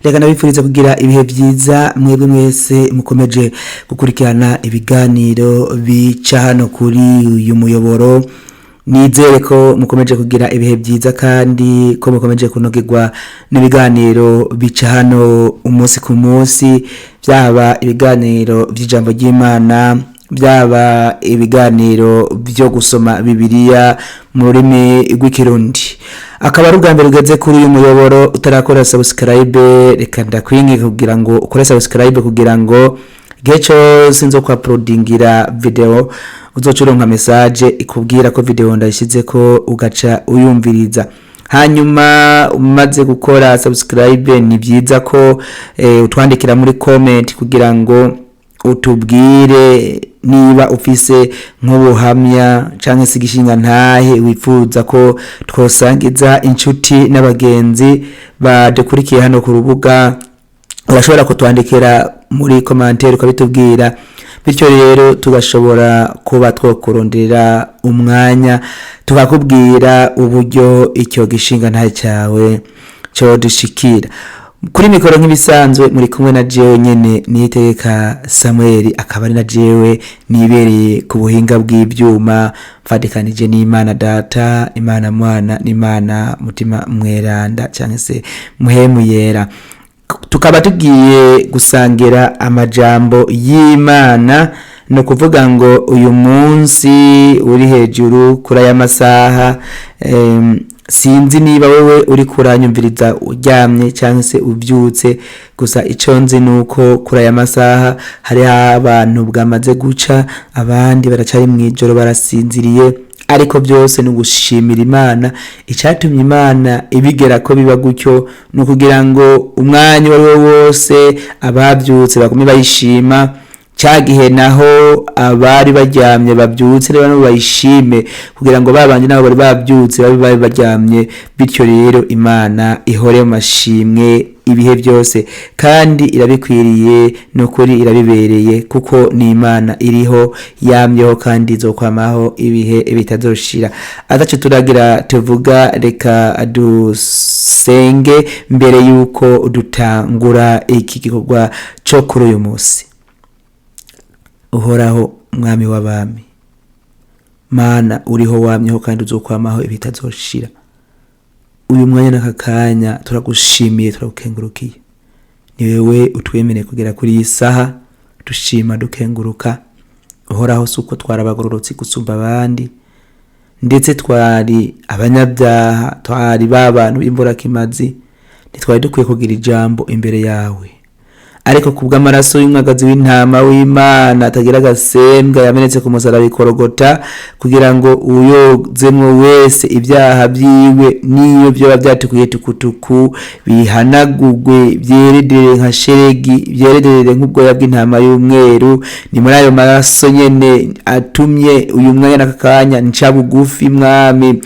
Reka nabifuriza kugira ibihe byiza mwebwe mwese mukomeje gukurikirana ibiganiro bica hano kuri uyu muyoboro. Nizere ko mukomeje kugira ibihe byiza kandi ko mukomeje kunogerwa n'ibiganiro bica hano umunsi ku munsi, byaba ibiganiro by'ijambo ry'Imana, byaba ibiganiro byo gusoma Bibiliya mu rurimi rw'Ikirundi. Akaba ari ubwa mbere ugeze kuri uyu muyoboro utarakora subscribe, reka ndakwinginga kugira ngo ukore subscribe kugira ngo igihe cyose nzo kuuploadingira video uzoca uronka message ikubwira ko video ndayishize ko ugaca uyumviriza. Hanyuma umaze gukora subscribe, ni byiza ko utwandikira muri comment kugira ngo utubwire niba ufise nk'ubuhamya canke se igishinga ntahe wifuza ko twosangiza inshuti n'abagenzi badukurikiye hano ku rubuga. Urashobora kutwandikira muri commentaire ukabitubwira, bityo rero tugashobora kuba twokurondera umwanya tukakubwira uburyo icyo gishinga ntahe cyawe cyo dushikira. Kuri mikoro nk'ibisanzwe muri kumwe na jewe nyene Niyitegeka Samuel, akaba ari na jewe nibereye ku buhinga bw'ibyuma, mfatikanije n'Imana Data, Imana Mwana n'Imana Mutima Mweranda cyangwa se Muhemu Yera. Tukaba tugiye gusangira amajambo y'Imana. Ni ukuvuga ngo uyu munsi uri hejuru kuri aya masaha, sinzi niba wewe uri kuranyumviriza uryamye cyangwa se ubyutse, gusa icyo nzi ni uko kuri aya masaha hariho abantu bwamaze guca, abandi baracari mu ijoro barasinziriye, ariko byose ni ugushimira Imana. Icyatumye Imana ibigera ko biba gutyo ni ukugira ngo umwanya uwo ari wo wose ababyutse bagume bayishima, cya gihe naho abari baryamye babyutse rero nabo bayishime, kugira ngo babandi nabo bari babyutse babe bari baryamye. Bityo rero Imana ihore mu mashimwe ibihe byose, kandi irabikwiriye, ni ukuri irabibereye, kuko ni Imana iriho, yamyeho kandi izokwamaho ibihe bitazoshira. Ataco turagira tuvuga, reka dusenge mbere yuko dutangura iki gikorwa cyo kuri uyu munsi. Uhoraho Mwami w'abami, Mana uriho, wamyeho kandi uzokwamaho ibitazoshira, uyu mwanya n'aka kanya turagushimiye, turagukengurukiye. Ni wewe utwemereye kugera kuri iyi saha, dushima dukenguruka. Uhoraho, si uko twari abagororotsi gusumba abandi, ndetse twari abanyabyaha, twari ba bantu b'imburakimazi, ntitwari dukwiye kugira ijambo imbere yawe, ariko kubw'amaraso y'umwagazi w'intama w'Imana atagira agasembwa yamenetse ku musaraba ikorogota, kugira ngo uyozemwo wese ibyaha byiwe, niyo byoba byatukuye tukutuku, bihanagurwe byeredere nka sheregi, byerederere nk'ubwoya bw'intama y'umweru. Ni muri ayo maraso nyene atumye uyu mwanya n'aka kanya nca bugufi. Mwami,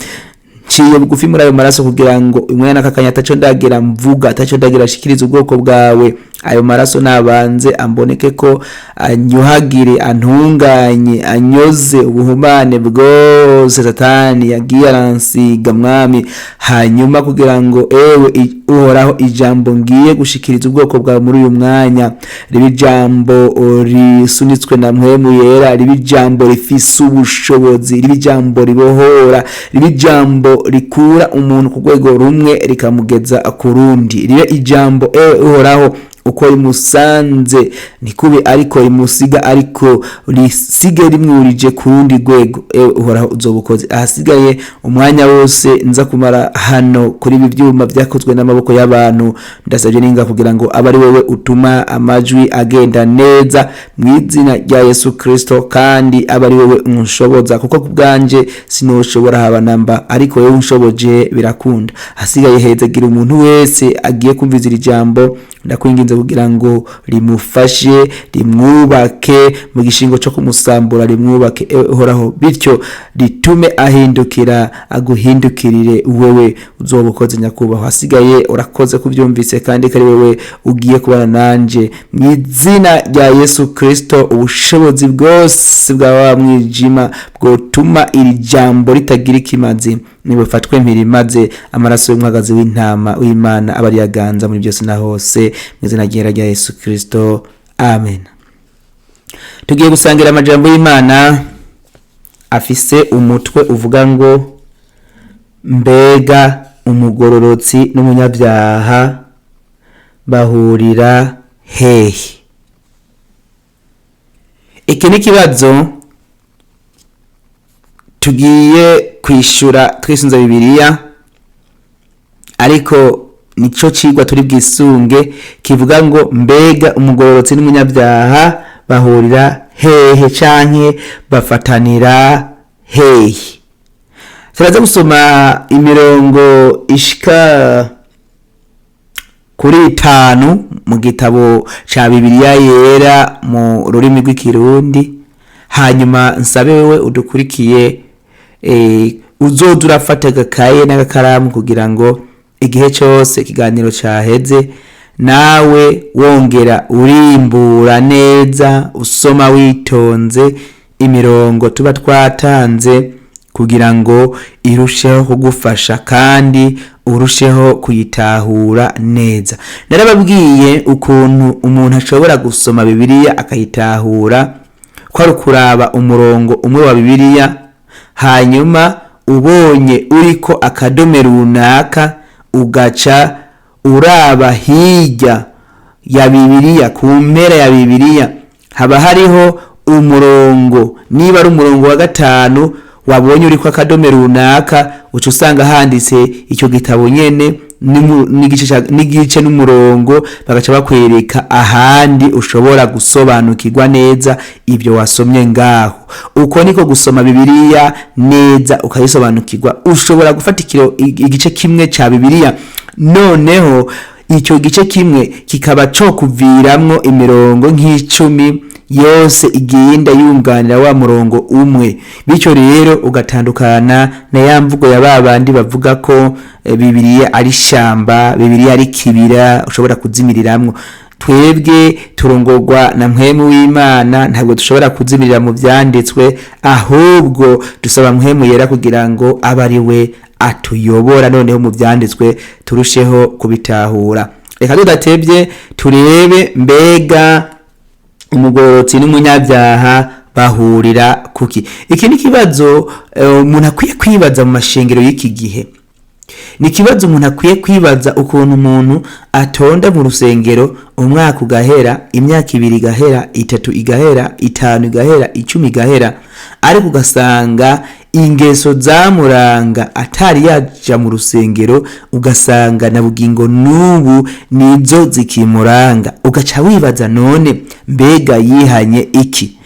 nciye bugufi muri ayo maraso kugira ngo umwanya n'aka kanya ataco ndagira mvuga, ataco ndagira ashikiriza ubwoko bwawe, ayo maraso nabanze amboneke ko anyuhagire, antunganye, anyoze ubuhumane bwose Satani yagiye aransiga, Mwami. Hanyuma kugira ngo ewe Uhoraho, ijambo ngiye gushikiriza ubwoko bwawe muri uyu mwanya ribe ijambo risunitswe na Mpwemu Yera, ribe ijambo rifise ubushobozi, ribe ijambo ribohora, ribe ijambo rikura umuntu ku rwego rumwe rikamugeza ku rundi, ribe ijambo ewe Uhoraho uko rimusanze ntikube ariko rimusiga, ariko risige rimwurije ku rundi rwego. Ewe Uhoraho, uzobukoze. Ahasigaye umwanya wose nza kumara hano kuri ibi byuma byakozwe n'amaboko y'abantu, ndasabye ninga kugira ngo abe ari wewe utuma amajwi agenda neza mu izina rya Yesu Kristo, kandi abe ari wewe unshoboza, kuko ku bwanje sinoshobora haba namba, ariko wewe unshoboje birakunda. Hasigaye hezagira umuntu wese agiye kumviza iri jambo, ndakwinginze kugira ngo rimufashe, rimwubake mu gishingo cyo kumusambura, rimwubake ewe Uhoraho, bityo ritume ahindukira aguhindukirire wewe. Uzoba ukoze, nyakubahwa. Hasigaye urakoze kubyumvise kandi ko ari wewe ugiye kubana nanje mu izina rya Yesu Kristo. Ubushobozi bwose bwa wa mwijima bwotuma iri jambo ritagira ikimazi. Nibufatwe mpiri maze amaraso y'umwagazi w'intama w'Imana aba ariyaganza muri byose na hose, mu izina ryera rya Yesu Kristo, amen. Tugiye gusangira amajambo y'Imana afise umutwe uvuga ngo: mbega umugororotsi n'umunyabyaha bahurira hehe? Iki ni ikibazo tugiye kwishura twisunze Bibiliya, ariko nico cigwa turi bwisunge kivuga ngo: mbega umugororotsi n'umunyabyaha bahurira hehe canke bafatanira hehe? Turaza gusoma imirongo ishika kuri 5 mu gitabo ca Bibiliya Yera mu rurimi rw'Ikirundi, hanyuma nsabe wewe udukurikiye uzoza urafata agakaye n'agakaramu kugira ngo igihe cyose ikiganiro caheze nawe wongera urimbura neza, usoma witonze imirongo tuba twatanze kugira ngo irusheho kugufasha kandi urusheho kuyitahura neza. Narababwiye ukuntu umuntu ashobora gusoma Bibiliya akayitahura, ko ari ukuraba umurongo umwe wa Bibiliya, hanyuma ubonye uriko akadome runaka ugaca uraba hirya ya Bibiliya, ku mpera ya Bibiliya haba hariho umurongo. Niba ari umurongo wa 5 wabonye uriko akadome runaka, uca usanga handitse icyo gitabo nyene n'igice n'umurongo, bagaca bakwereka ahandi ushobora gusobanukirwa neza ibyo wasomye ngaho. Uko niko gusoma Bibiliya neza ukayisobanukirwa. Ushobora gufata igice kimwe ca Bibiliya, noneho icyo gice kimwe kikaba co kuviramwo imirongo nk'icumi yose igenda yunganira wa murongo umwe. Bityo rero ugatandukana na ya mvugo ya babandi bavuga ko Bibiliya ari shamba, Bibiliya ari kibira ushobora kuzimiriramwo. Twebwe turongorwa na Mpwemu w'Imana, ntabwo dushobora kuzimirira mu vyanditswe, ahubwo dusaba Mpwemu Yera kugira ngo abe ari we atuyobora, noneho mu vyanditswe turusheho kubitahura. Reka tudatevye turebe: mbega umugororotsi n'umunyabyaha bahurira kuki? Iki ni ikibazo umuntu akwiye kwibaza mu mashengero y'iki gihe. Ni ikibazo umuntu akwiye kwibaza, ukuntu umuntu atonda mu rusengero umwaka ugahera, imyaka 2 igahera, 3 igahera, 5 igahera, 10 igahera, ariko ugasanga ingeso zamuranga atari yaja mu rusengero, ugasanga na bugingo n'ubu nizo zikimuranga. Ugaca wibaza: none mbega yihanye iki?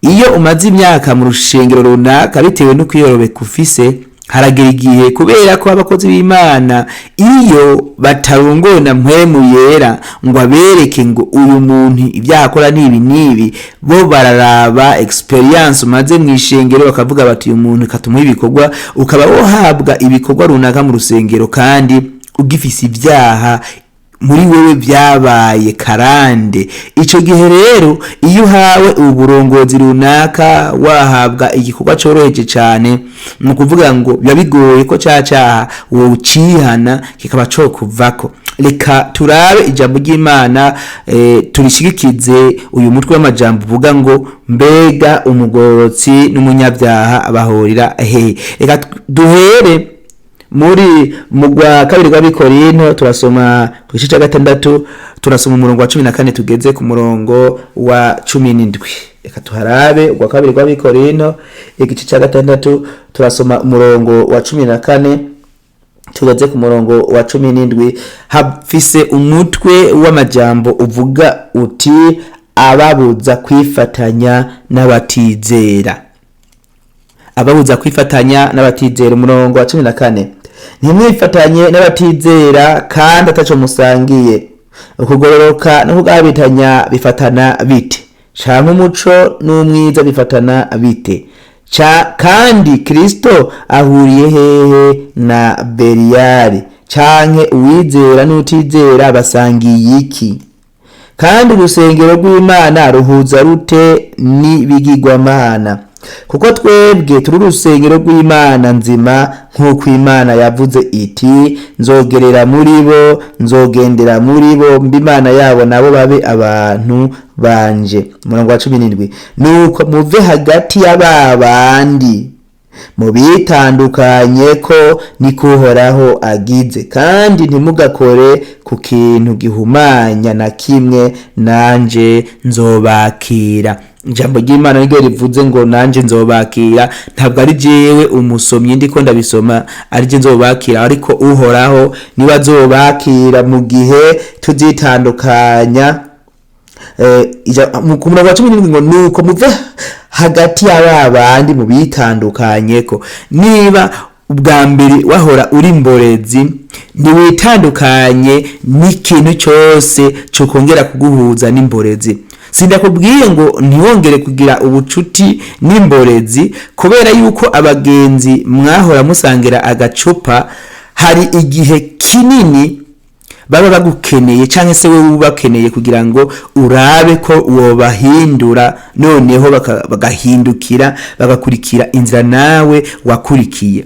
Iyo umaze imyaka mu rushengero runaka, bitewe n'ukwiyorobeka ufise, haragera igihe, kubera ko abakozi b'Imana iyo batarongowe na Mpwemu Yera ngo abereke ngo uyu muntu ibyaha akora n'ibi n'ibi, bo bararaba experience umaze mu ishengero bakavuga bati: uyu muntu katumuha ibikorwa. Ukaba wohabwa ibikorwa runaka mu rusengero kandi ugifise ibyaha muri wewe byabaye karande. Ico gihe rero iyo uhawe uburongozi runaka, wahabwa igikorwa coroheje cane, ni ukuvuga ngo biba bigoye ko ca caha wocihana kikaba cokuvako. Reka turabe ijambo ry'Imana, turishigikize uyu mutwe w'amajambo uvuga ngo: mbega umugororotsi n'umunyabyaha bahurira hehe? Reka duhere muri mugwa kabiri rw'Abikorinto, turasoma ku gice cya 6, turasoma umurongo wa 14 tugeze ku murongo wa 17. Reka tuharabe urwa kabiri rw'Abikorinto, igice cya 6, turasoma umurongo wa 14 tugeze ku murongo wa 17. Hafise umutwe w'amajambo uvuga uti: ababuza kwifatanya n'abatizera. Ababuza kwifatanya n'abatizera. Umurongo wa 14: ntimwifatanye n'abatizera kandi ataco musangiye. Ukugororoka no kugabitanya bifatana bite? Canke umuco n'umwiza bifatana bite? Kandi Kristo ahuriye hehe na Beliyali? Canke uwizera n'utizera basangiye iki? Kandi urusengero rw'Imana ruhuza rute n'ibigirwamana? Kuko twebwe turi urusengero rw'Imana nzima, nk'uko Imana yavuze iti: "Nzogerera muri bo, nzogendera muri bo, mbe Imana yabo, nabo babe abantu banje." Umurongo wa 17: "Nuko muve hagati ya ba bandi, mubitandukanye ko niko Uhoraho agize, kandi ntimugakore ku kintu gihumanya na kimwe, nanje nzobakira." Ijambo ry'Imana niryo rivuze ngo "nanje nzobakira". Ntabwo ari jewe umusomyi ndiko ndabisoma ari je nzobakira, ariko Uhoraho niwe azobakira mu gihe tuzitandukanya. Ku murongo wa 17 ngo: "Nuko muve hagati ya ba bandi, mubitandukanye ko." Niba ubwa mbere wahora uri mborezi, ntiwitandukanye n'ikintu cyose cyo kongera kuguhuza n'imborezi. Sindakubwiye ngo ntiwongere kugira ubucuti n'imborezi, kubera yuko abagenzi mwahora musangira agacupa hari igihe kinini baba bagukeneye, cyangwa se wowe ubakeneye, kugira ngo urabe ko wobahindura, noneho bagahindukira, bagakurikira inzira nawe wakurikiye.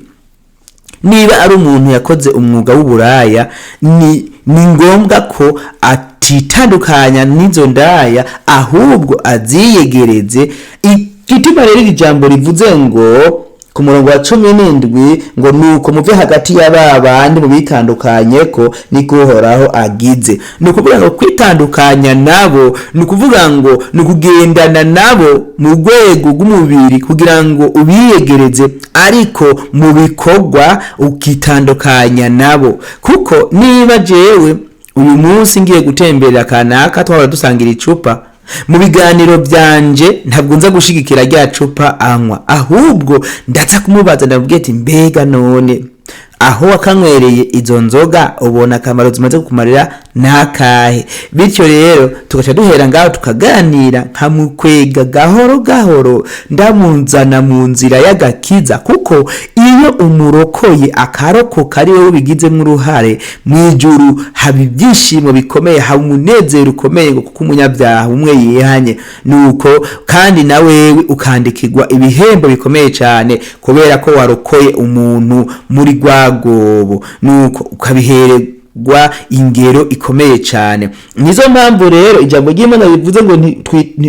Niba ari umuntu yakoze umwuga w'uburaya, ni ngombwa ko atitandukanya n'izo ndaya, ahubwo aziyegereze. Igituma rero iri jambo rivuze ngo ku murongo wa 17 ngo: "Nuko muve hagati ya ba bandi, mubitandukanye ko niko Uhoraho agize", ni ukuvuga ngo kwitandukanya nabo ni ukuvuga ngo ni ukugendana nabo mu rwego rw'umubiri kugira ngo ubiyegereze, ariko mu bikorwa ukitandukanya nabo. Kuko niba jewe uyu munsi ngiye gutemberera kanaka twahora dusangira icupa, mu biganiro byanje ntabwo nza gushigikira rya cupa anywa, ahubwo ndaza kumubaza, ndamubwira ati: "Mbega none aho wakanywereye izo nzoga ubona akamaro zimaze kukumarira nakahe?" Bityo rero tugaca duhera ngaho tukaganira, nkamukwega gahoro gahoro, ndamunzana mu nzira y'agakiza. Kuko iyo umurokoye akarokoka ari wowe ubigizemo uruhare, mu ijuru haba ibyishimo bikomeye, haba umunezero ukomeye, ngo kuko umunyabyaha umwe yihanye. Nuko kandi na wewe ukandikirwa ibihembo bikomeye cyane kubera ko warokoye umuntu muri rwa rwobo, nuko ukabihererwa ingero ikomeye cyane. Nizo mpamvu rero ijambo ry'Imana rivuze ngo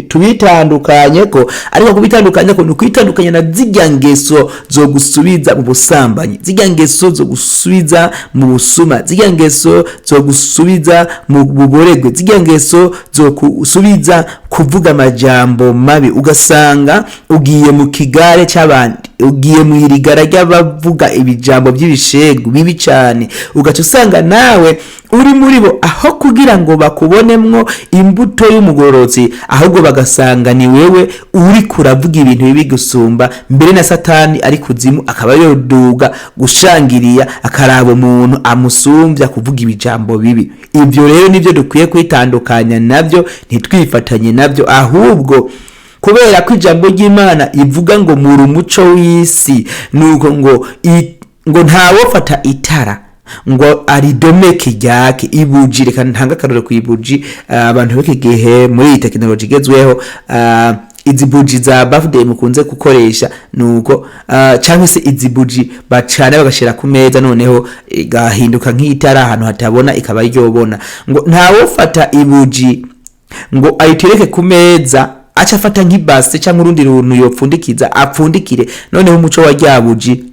tubitandukanye ko, ariko kubitandukanya ko ni ukwitandukanya na zirya ngeso zo gusubiza mu busambanyi, zirya ngeso zo gusubiza mu busuma, zirya ngeso zo gusubiza mu buboregwe, zirya ngeso zo gusubiza kuvuga amajambo mabi, ugasanga ugiye mu kigare cy'abandi, ugiye mu irigara ry'abavuga ibijambo by'ibishegu bibi cyane, ugaca usanga nawe uri muri bo. Aho kugira ngo bakubonemwo imbuto y'umugororotsi, ahubwo bagasanga ni wewe uri kuravuga ibintu bibi gusumba mbere na Satani ari kuzimu, akaba yoduga gushangiriya akaraba umuntu amusumbya kuvuga ibijambo bibi. Ibyo rero nibyo dukwiye kwitandukanya nabyo, ntitwifatanye nabyo, ahubwo kubera ko ijambo ry'Imana ivuga ngo muri umuco w'isi. Nuko ngo ntawofata itara ngo aridomeke ryake ibuji. Reka ntanga akarorero ku ibuji. Abantu b'iki gihe muri iyi tekinoloji igezweho, izi buji za birthday mukunze gukoresha, nuko cyangwa se izi buji bacana bagashira ku meza, noneho igahinduka nk'itara ahantu hatabona ikaba ryobona. Ngo ntawofata ibuji ngo ayitereke ku meza, aca afata nk'ibase cyangwa urundi runtu yopfundikiza apfundikire, noneho umuco wa rya buji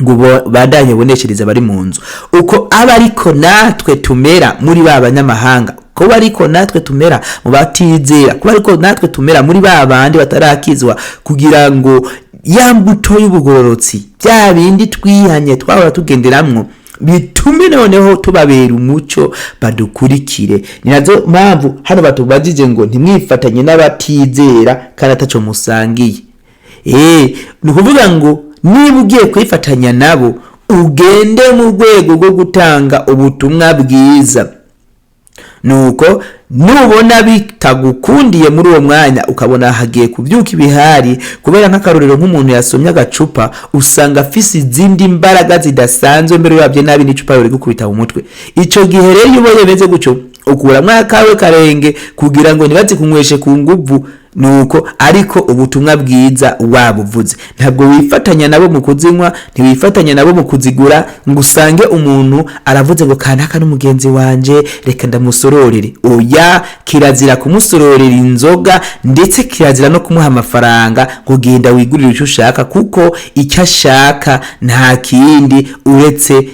ngo bandanye boneshereza bari mu nzu. Uko aba ariko natwe tumera muri ba banyamahanga, kuba ariko natwe tumera mu batizera, kuba ariko natwe tumera muri ba bandi batarakizwa, kugira ngo ya mbuto y'ubugororotsi, bya bindi twihanye twahora tugenderamwo, bitume noneho tubabera umuco badukurikire. Ni nazo mpamvu hano batubajije ngo ntimwifatanye n'abatizera kandi ataco musangiye. Ni ukuvuga ngo niba ugiye kwifatanya nabo, ugende mu rwego rwo gutanga ubutumwa bwiza. Nuko nubona bitagukundiye muri uwo mwanya, ukabona hagiye kubyuka ibihari, kubera nk'akarorero nk'umuntu yasomye agacupa usanga afise izindi mbaraga zidasanzwe, mbere urabye nabi n'icupa riri gukubita mu mutwe. Icyo gihe rero iyo ubonye bimeze gutyo, Ukuramwo akawe karenge kugira ngo ntibazikunyweshe ku nguvu. Nuko ariko ubutumwa bwiza wabuvuze, ntabwo wifatanya nabo mu kuzinywa, ntiwifatanya nabo mu kuzigura, ngo usange umuntu aravuze ngo kanaka n'umugenzi wanje, reka ndamusororere. Oya, kirazira kumusororera inzoga, ndetse kirazira no kumuha amafaranga ngo genda wigurire icyo ushaka, kuko icyo ashaka nta kindi uretse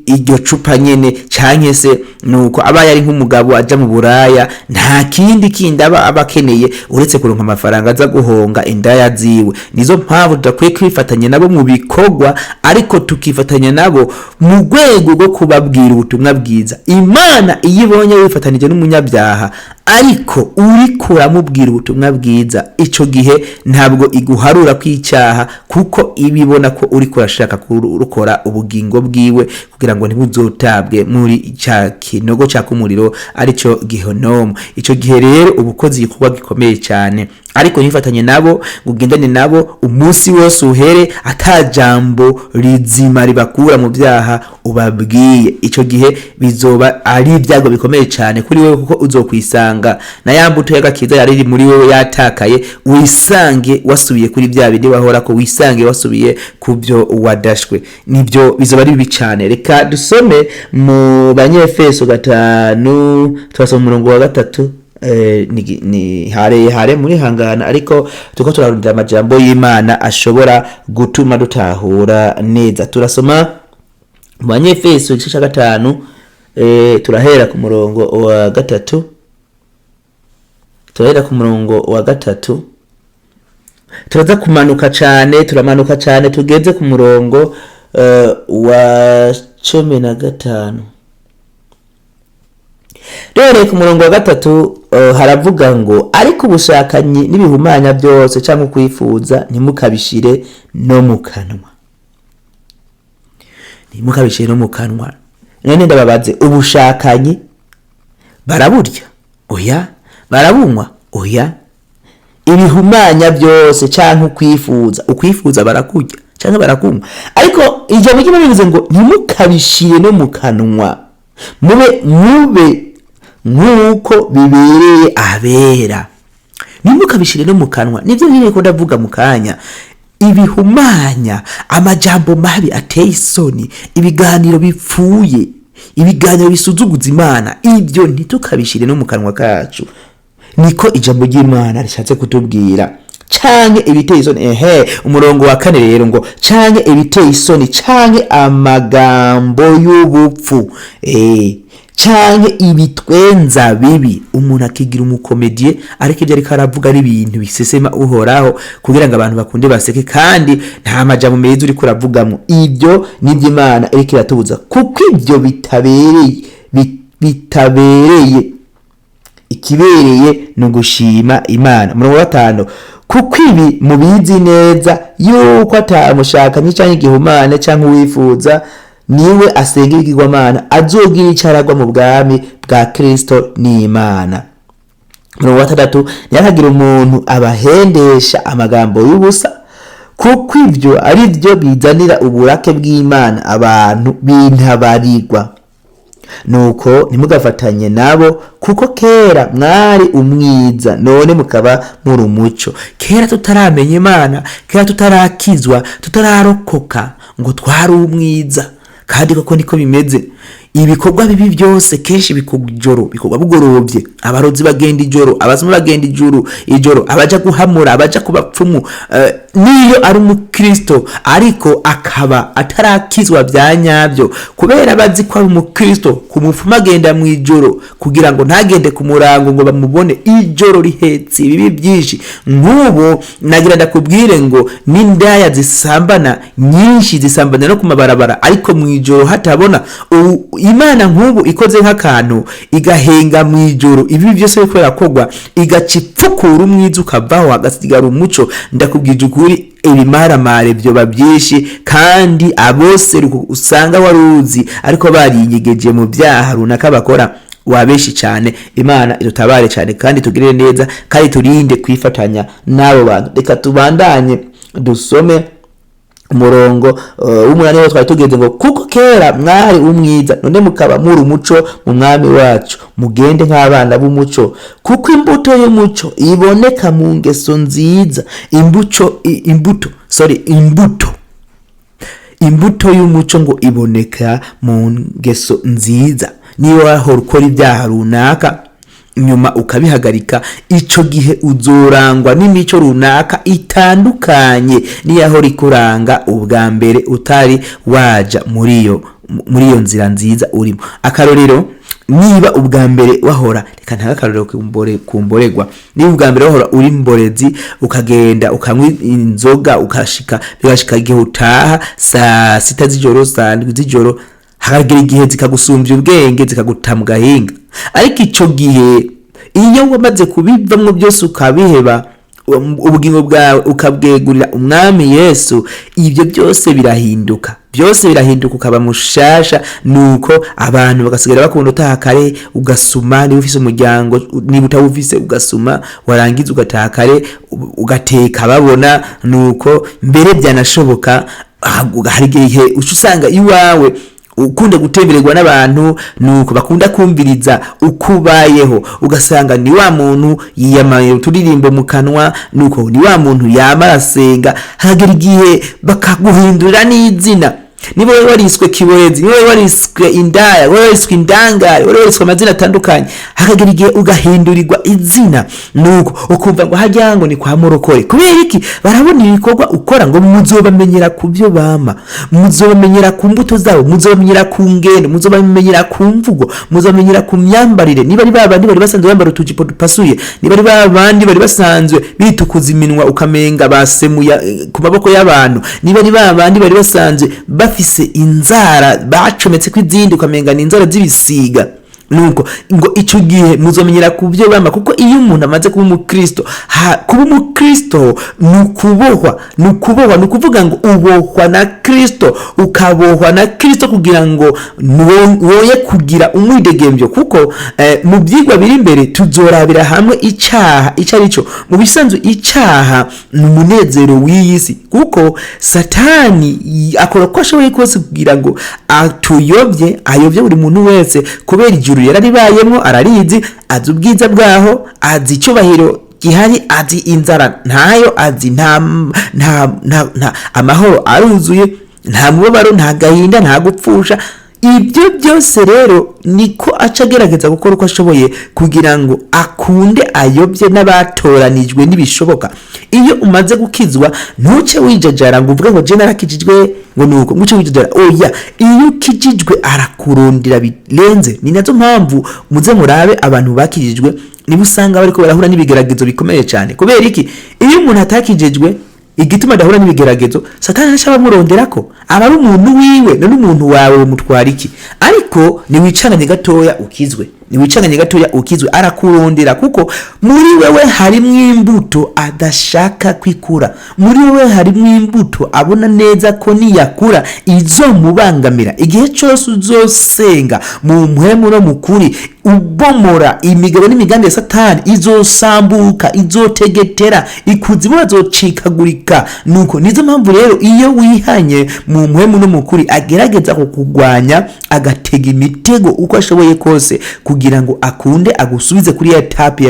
iryo cupa nyene, canke se nuko abaye ari nk'umugabo aja mu buraya, nta kindi kindi aba akeneye uretse kuronka amafaranga aza guhonga indaya ziwe. Nizo mpamvu tudakwiye kwifatanya nabo mu bikorwa, ariko tukifatanya nabo mu rwego rwo kubabwira ubutumwa bwiza. Imana iyo ibonye wifatanije n'umunyabyaha ariko uriko uramubwira ubutumwa bwiza, ico gihe ntabwo iguharura kw'icyaha, kuko ibibona ko uriko urashaka kurokora ubugingo bwiwe kugira ngo ntibuzotabwe muri ca kinogo caka umuriro, arico gihonomo. Ico gihe rero uba ukoze igikorwa gikomeye cyane, ariko ntifatanye nabo ngo ugendane nabo umunsi wose uhere ata jambo rizima ribakura mu byaha ubabwiye. Ico gihe bizoba ari ibyago bikomeye cyane kuri wewe, kuko uzokwisanga na ya mbuto y'agakiza yari iri muri wewe yatakaye, wisange wasubiye kuri bya bindi wahorako, wisange wasubiye ku byo wadashwe. Nibyo bizoba ari bibi cyane. Reka dusome mu Banyefeso 5, turasoma umurongo wa 3. Ni hare hare muri hangana, ariko tuko turarondera amajambo y'Imana ashobora gutuma dutahura neza. Turasoma mu Banyefeso igice cya 5, turahera ku murongo wa 3, turahera ku murongo wa 3, turaza kumanuka cyane, turamanuka cyane tugeze ku murongo wa 15. Rero ku murongo wa 3 haravuga ngo: ariko ubushakanyi n'ibihumanya byose cyangwa kwifuza ntimukabishire no mu kanwa, ntimukabishire no mu kanwa. None ndababaze, ubushakanyi baraburya? Oya. Barabunywa? Oya. Ibihumanya byose cyangwa ukwifuza, ukwifuza barakurya cyangwa barakunywa? Ariko ijambo ry'Imana rivuze ngo ntimukabishire no mu kanwa, mube nk'uko bibereye abera. Ntimukabishire no mu kanwa, nibyo nyine ko ndavuga mu kanya. Ibihumanya, amajambo mabi ateye isoni, ibiganiro bipfuye, ibiganiro bisuzuguza Imana, ibyo ntitukabishire no mu kanwa kacu, niko ijambo ry'Imana rishatse kutubwira. Canke ibiteye isoni, ehe, umurongo wa 4 rero ngo canke ibiteye isoni, canke amagambo y'ubupfu, canke ibitwenza bibi. Umuntu akigira umukomediye, ariko ibyo ariko aravuga ari ibintu bisesema Uhoraho kugira ngo abantu bakunde baseke, kandi nta majambo meza uriko uravugamo. Ibyo nibyo Imana iriko iratubuza, kuko ibyo bitabereye. Ikibereye ni ugushima Imana. Umurongo wa 5: kuko ibi mubizi neza yuko atamushakanyi canke igihumane canke uwifuza, niwe asenga ibigirwamana, azogira ico aragwa mu bwami bwa Kristo n'Imana. Umurongo wa 6: ntihakagire umuntu abahendesha amagambo y'ubusa, kuko ibyo ari byo bizanira uburake bw'Imana abantu b'intabarirwa. Nuko ntimugafatanye nabo, kuko kera mwari umwiza, none mukaba muri umuco. Kera tutaramenya Imana, kera tutarakizwa, tutararokoka, ngo twari umwiza, kandi koko niko bimeze. Ibikorwa bibi byose kenshi bikorwa ijoro, bikorwa bugorovye. Abarozi bagenda ijoro, abazima bagenda ijoro, abaja guhamura, abaja ku bapfumu. Niyo ari umukristo ariko akaba atarakizwa bya nyabyo, kubera bazi ko ari umukristo, ku mupfumu agenda mu ijoro kugira ngo ntagende ku murango ngo bamubone. Ijoro rihetse ibibi byinshi. Nk'ubu nagira ndakubwire ngo n'indaya zisambana nyinshi zisambana no ku mabarabara, ariko mu ijoro hatabona. Ubu Imana nk'ubu ikoze nk'akantu igahenga mu ijoro, ibi byose biriko birakorwa, igaca ipfukura umwiza ukavaho hagasigara umuco, ndakubwije ukuri, ibimaramare byoba byinshi, kandi abose usanga waruzi ariko barinyegeje mu byaha runaka bakora wabeshi cyane. Imana idutabare cyane kandi tugirire neza, kandi turinde kwifatanya n'abo bantu. Reka tubandanye dusome. Umurongo w'umunani wo twari tugeze ngo: "Kuko kera mwari umwiza, none mukaba muri umuco mu Mwami wacu, mugende nk'abana b'umuco, kuko imbuto y'umuco iboneka mu ngeso nziza." Imbuto, imbuto, sorry, imbuto y'umuco ngo iboneka mu ngeso nziza. Niba wahora ukora ibyaha runaka, nyuma ukabihagarika, ico gihe uzorangwa n'imico runaka itandukanye n'iyahora ikuranga ubwa mbere utari waja muri iyo nzira nziza urimo. Akarorero, niba ubwa mbere wahora, reka ntange akarorero kumboregwa. Niba ubwa mbere wahora uri mborezi, ukagenda ukanywa inzoga, ukashika, bigashika igihe utaha saa 6 z'ijoro, saa 7 z'ijoro, hakagera igihe zikagusumbya ubwenge, zikaguta mu gahinga. Ariko ico gihe iyo wamaze kubivamwo byose, ukabiheba, ubugingo bwawe ukabwegurira Umwami Yesu, ibyo byose birahinduka, byose birahinduka, ukaba mushasha. Nuko abantu bagasigara bakunda utaha kare, ugasuma niba ufise umuryango, niba utawufise ugasuma, warangiza ugataha kare, ugateka babona. Nuko mbere byanashoboka, hari igihe uca usanga iwawe ukunda gutembererwa n'abantu, nuko bakunda kumviriza uko ubayeho, ugasanga ni wa muntu yiyamaye uturirimbo mu kanwa, nuko ni wa muntu yama arasenga. Hagera igihe bakaguhindurira n'izina. Niba wowe wariswe kiborezi, niba wowe wariswe indaya, wowe wariswe indangare, wowe wariswe amazina atandukanye, hakagera igihe ugahindurirwa izina, nuko ukumva ngo hajya ngo ni kwa murokore. Kubera iki? Barabona ibikorwa ukora. Ngo muzobamenyera ku byo bama, muzobamenyera ku mbuto zabo, muzobamenyera ku ngendo, muzobamenyera ku mvugo, muzobamenyera ku myambarire. Niba ari babandi bari basanzwe bambara utujipo dupasuye, niba ari babandi bari basanzwe bitukuza iminwa ukamenga basemuye ku maboko y'abantu, niba ari babandi bari basanzwe bafise inzara bacometse ko izindi ukamenga ni inzara z'ibisiga, nuko ngo icyo gihe muzomenyera ku byo bama. Kuko iyo umuntu amaze kuba umukristo, kuba umukristo ni ukubohwa, ni ukubohwa, ni ukuvuga ngo ubohwa na Kristo, ukabohwa na Kristo kugira ngo woye kugira umwidegembyo. Kuko mu byigwa biri imbere tuzorabira hamwe icyaha icyo ari cyo. Mu bisanzwe icyaha ni umunezero w'iyi si, kuko Satani akora uko ashoboye kose kugira ngo atuyobye, ayobye buri muntu wese, kubera ijuru yararibayemo, ararizi, azi ubwiza bwaho, azi icyubahiro gihari, azi inzara ntayo, azi nta amahoro aruzuye, nta mubabaro, nta gahinda, nta gupfusha. Ibyo byose rero niko aca agerageza gukora uko ashoboye kugira ngo akunde ayobye n'abatoranijwe n'ibishoboka. Iyo umaze gukizwa, ntuce wijajara ngo uvuge ngo je narakijijwe, ngo nuko nguce wijajara. Oya, iyo ukijijwe arakurondera birenze. Ni nazo mpamvu muze murabe abantu bakijijwe, niba usanga bariko barahura n'ibigeragezo bikomeye cyane. Kubera iki? Iyo umuntu atakijijwe, igituma adahura n'ibigeragezo, Satani ntashaka amurondera ko aba ari umuntu wiwe. None umuntu wawe mutwara iki? Ariko niwicanganye gatoya ukizwe, niwicanganye gatoya ukizwe, arakurondera, kuko muri wewe harimwo imbuto adashaka kwikura. Muri wewe harimwo imbuto abona neza ko niyakura izomubangamira. Igihe cyose uzosenga mu mpwemu no mu kuri, ubomora imigabo n'imigambi ya Satani, izosambuka, izotegetera, ikuzimu bazocikagurika. Nuko nizo mpamvu rero iyo wihanye mu mpwemu no mu kuri, agerageza kukugwanya, agatega imitego uko ashoboye kose kugira ngo akunde agusubize kuri ya tapi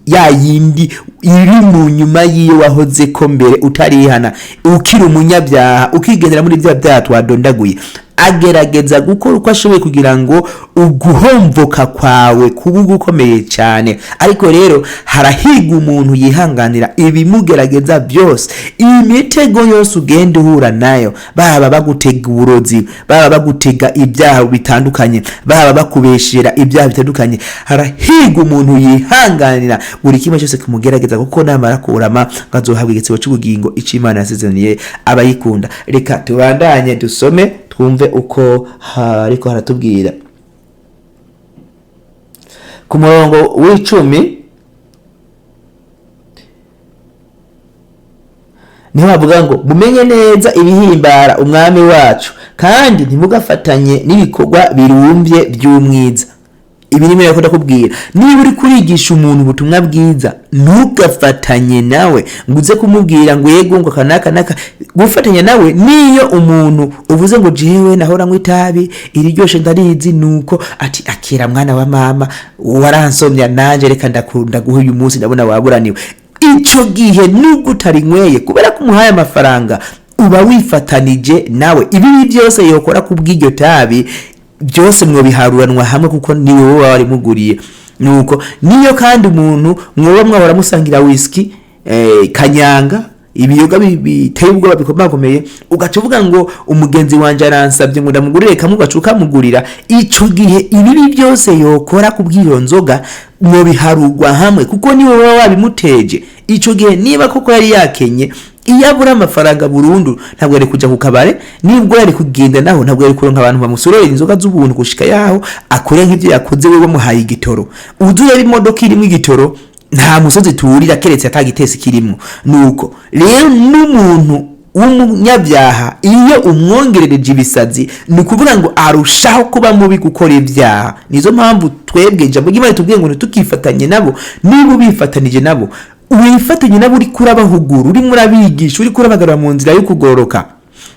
ya yindi iri mu nyuma y'iyo wahoze ko mbere utarihana, ukiri umunyabyaha, ukigendera muri bya byaha twadondaguye. Agerageza gukora uko ashoboye kugira ngo uguhomvoka kwawe kuba gukomeye cyane. Ariko rero harahiga umuntu yihanganira ibimugerageza byose, imitego yose ugenda uhura nayo, baba bagutega uburozi, baba bagutega ibyaha bitandukanye, baba bakubeshera ibyaha bitandukanye. Harahiga umuntu yihanganira buri kimwe cyose kimugerageza, kuko namara kurama ngo azohabwa igitsebo cy'ubugingo icyo Imana yasezeraniye abayikunda. Reka tubandanye dusome, twumve uko hariko haratubwira ku murongo w'icumi. Niho bavuga ngo: "Mumenye neza ibihimbara Umwami wacu, kandi ntimugafatanye n'ibikorwa birumbye by'umwiza." Ibi ni byo ndakubwira: niba uri kurigisha umuntu ubutumwa bwiza, ntugafatanye nawe ngo uze kumubwira ngo yego, ngo aka n'aka n'aka. Gufatanya nawe niyo umuntu uvuze ngo jewe nahora nywa itabi iriryoshe ndarizi, nuko ati akira mwana wa mama, waransomya nanje reka ndakunda guha uyu munsi, ndabona waburaniwe. Ico gihe nubwo utarinyweye, kubera ko umuhaye amafaranga uba wifatanije nawe. Ibibi byose yokora kubw'iryo tabi byose mwobiharuranwa hamwe, kuko ni wowe warimuguriye. Nuko niyo kandi umuntu mwoba mwahora musangira whisky, kanyanga, ibiyoga biteye ubwoba bikomakomeye, ugaca uvuga ngo umugenzi wanje aransabye ngo ndamugurire kamwe, ugaca ukamugurira. Ico gihe ibibi byose yokora kubw'iyo nzoga mwobiharurwa hamwe, kuko ni wowe wabimuteje. Ico gihe niba koko yari yakenye, iyo abura amafaranga burundu ntabwo yari kuja ku kabare, nibwo yari kugenda naho ntabwo yari kuronka abantu bamusorera inzoga z'ubuntu gushika yaho akore nk'ivyo yakoze we bamuhaye igitoro. Uzi ureba imodoka irimo igitoro, nta musozi tuwurira keretse atagitesi kirimo. Nuko rero n'umuntu w'umunyabyaha iyo umwongerereje ibisazi, ni ukuvuga ngo arushaho kuba mubi gukora ibyaha. Nizo mpamvu twebwe ijambo ry'Imana tubwiye ngo ntitukifatanye nabo. Niba ubifatanije nabo, wifatanye nabo uriko urabahugura, urimo urabigisha, uriko urabagarura mu nzira yo kugororoka.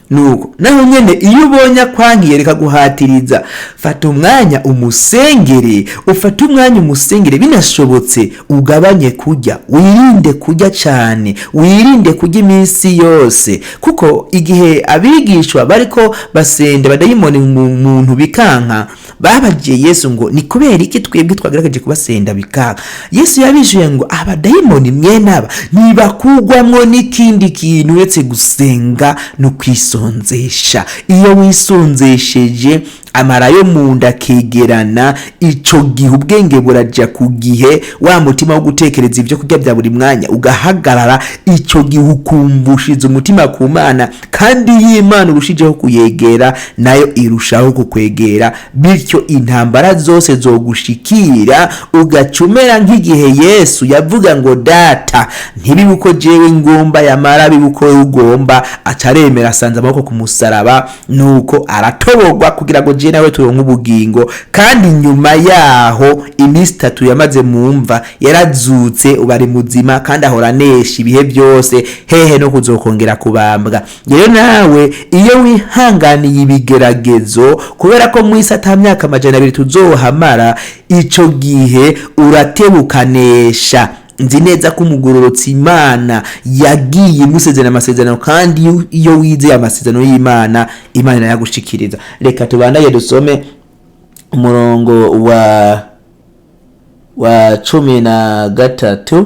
Nuko naho nyene iyo ubonye akwankiye, reka guhatiriza, fata umwanya umusengere, ufate umwanya umusengere. Binashobotse ugabanye kurya, wirinde kurya cyane, wirinde kurya iminsi yose, kuko igihe abigishwa bariko basenda badayimoni mu muntu bikanka, babagiye Yesu ngo ni kubera iki twebwe twagaragaje kubasenda bikanka? Yesu yabishuye ngo abadayimoni mwene aba ntibakugwamwo n'ikindi kintu uretse gusenga no kwisonzesha. Iyo wisonzesheje, amara yo mu nda akegerana, ico gihe ubwenge buraja ku gihe, wa mutima wo gutekereza ibyo kurya bya buri mwanya ugahagarara. Ico gihe ukumbushiza umutima ku Mana, kandi iyo Imana urushijeho kuyegera nayo irushaho kukwegera, bityo intambara zose zogushikira ugacumera nk'igihe Yesu yavuga ngo Data, ntibibe uko jewe ngomba, yamara bibe uko ugomba. Acaremera asanze amaboko ku musaraba, nuko aratobogwa kugira ngo je nawe turonke ubugingo. Kandi nyuma yaho iminsi 3 yamaze mu mva, yarazutse, ubu ari muzima kandi ahora anesha ibihe byose, hehe no kuzokongera kubambwa. Rero nawe iyo wihanganiye ibigeragezo, kubera ko mu isi ata myaka 200 tuzohamara, ico gihe uratebukanesha. Nzi neza ko umugororotsi Imana yagiye imusezerana amasezerano, kandi iyo wizeye amasezerano y'Imana, Imana irayagushikiriza. Reka tubandanye dusome umurongo wa 13.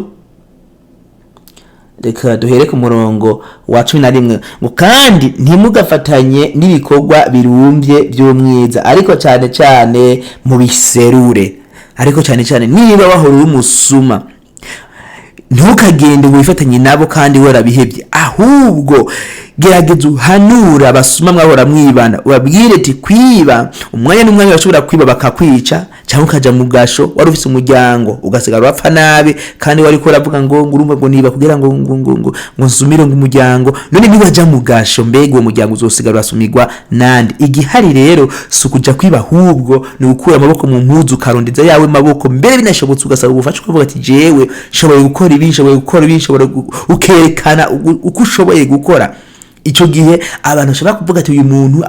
Reka duhere ku murongo wa 11 ngo kandi ntimugafatanye n'ibikorwa birumbye by'umwiza, ariko cyane cyane mubiserure. Ariko cyane cyane niba wahora uri umusuma, ntukagende ngo wifatanye nabo kandi warabihebye, ahubwo gerageza uhanura abasuma mwahora mwibana, ubabwire ati kwiba umwanya n'umwanya bashobora kwiba bakakwica, cyangwa ukaja mu gasho, wari ufise umuryango ugasigara urapfa nabi, kandi wari ko uravuga ngo urumva ngo niba kugira ngo ngo ngo ngo ngo nsumire ngo umuryango. None niwaja mu gasho, mbega uwo muryango uzosigara urasumirwa nande? Igihari rero si ukuja kwiba, ahubwo ni gukura amaboko mu mpuzu ukarondeza yawe maboko. Mbere binashobotse ugasaba ubufasha, ukavuga ati jewe nshoboye gukora ibi, nshoboye gukora ibi, nshoboye ukerekana uko ushoboye gukora. Ico gihe abantu bashobora kuvuga ati uyu muntu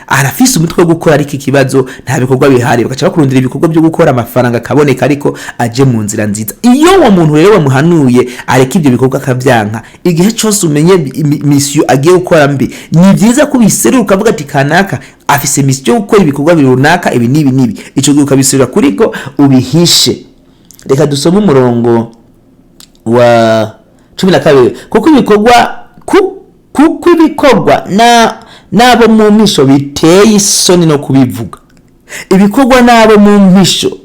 arafise umutwe wo gukora, ariko ikibazo nta bikorwa bihari, bagaca bakurondera ibikorwa byo gukora, amafaranga akaboneka, ariko aje mu nzira nziza. Iyo uwo muntu rero wamuhanuye areka ibyo bikorwa akavyanka, igihe cose umenye misiyo agiye gukora mbi, ni byiza ko ubiserura ukavuga ati kanaka afise misiyo yo gukora ibikorwa runaka ibi n'ibi n'ibi. Ico gihe ukabiserura kuriko ubihishe. Reka dusome umurongo wa 12: kuko ibikorwa na n'abo mu mpisho biteye isoni no kubivuga. Ibikorwa n'abo mu mpisho,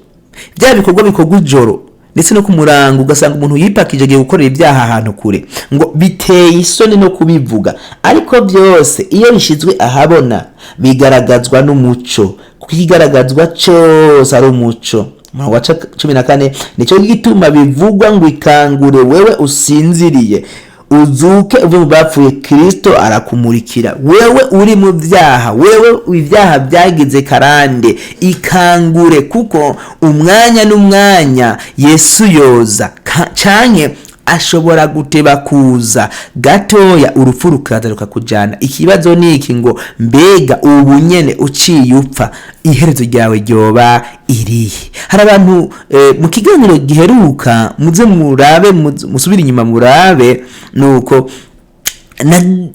bya bikorwa bikorwa ijoro ndetse no ku murango, ugasanga umuntu yipakije agiye gukorera ibyaha ahantu kure, ngo biteye isoni no kubivuga. Ariko byose iyo bishyizwe ahabona bigaragazwa n'umuco, kuko ikigaragazwa cyose ari umuco. Umurongo wa 14: nicyo gituma bivugwa ngo ikangure wewe usinziriye, uzuke uve mu bapfuye, Kristo arakumurikira. Wewe uri mu byaha, wewe ibyaha byagize karande, ikangure, kuko umwanya n'umwanya Yesu yoza canke Ashobora guteba kuza gatoya, urupfu rukaza rukakujana. Ikibazo ni iki ngo: mbega ubu nyene uciye upfa, iherezo ryawe ryoba irihe? Hari abantu mu kiganiro giheruka, muze murabe, musubire inyuma murabe, nuko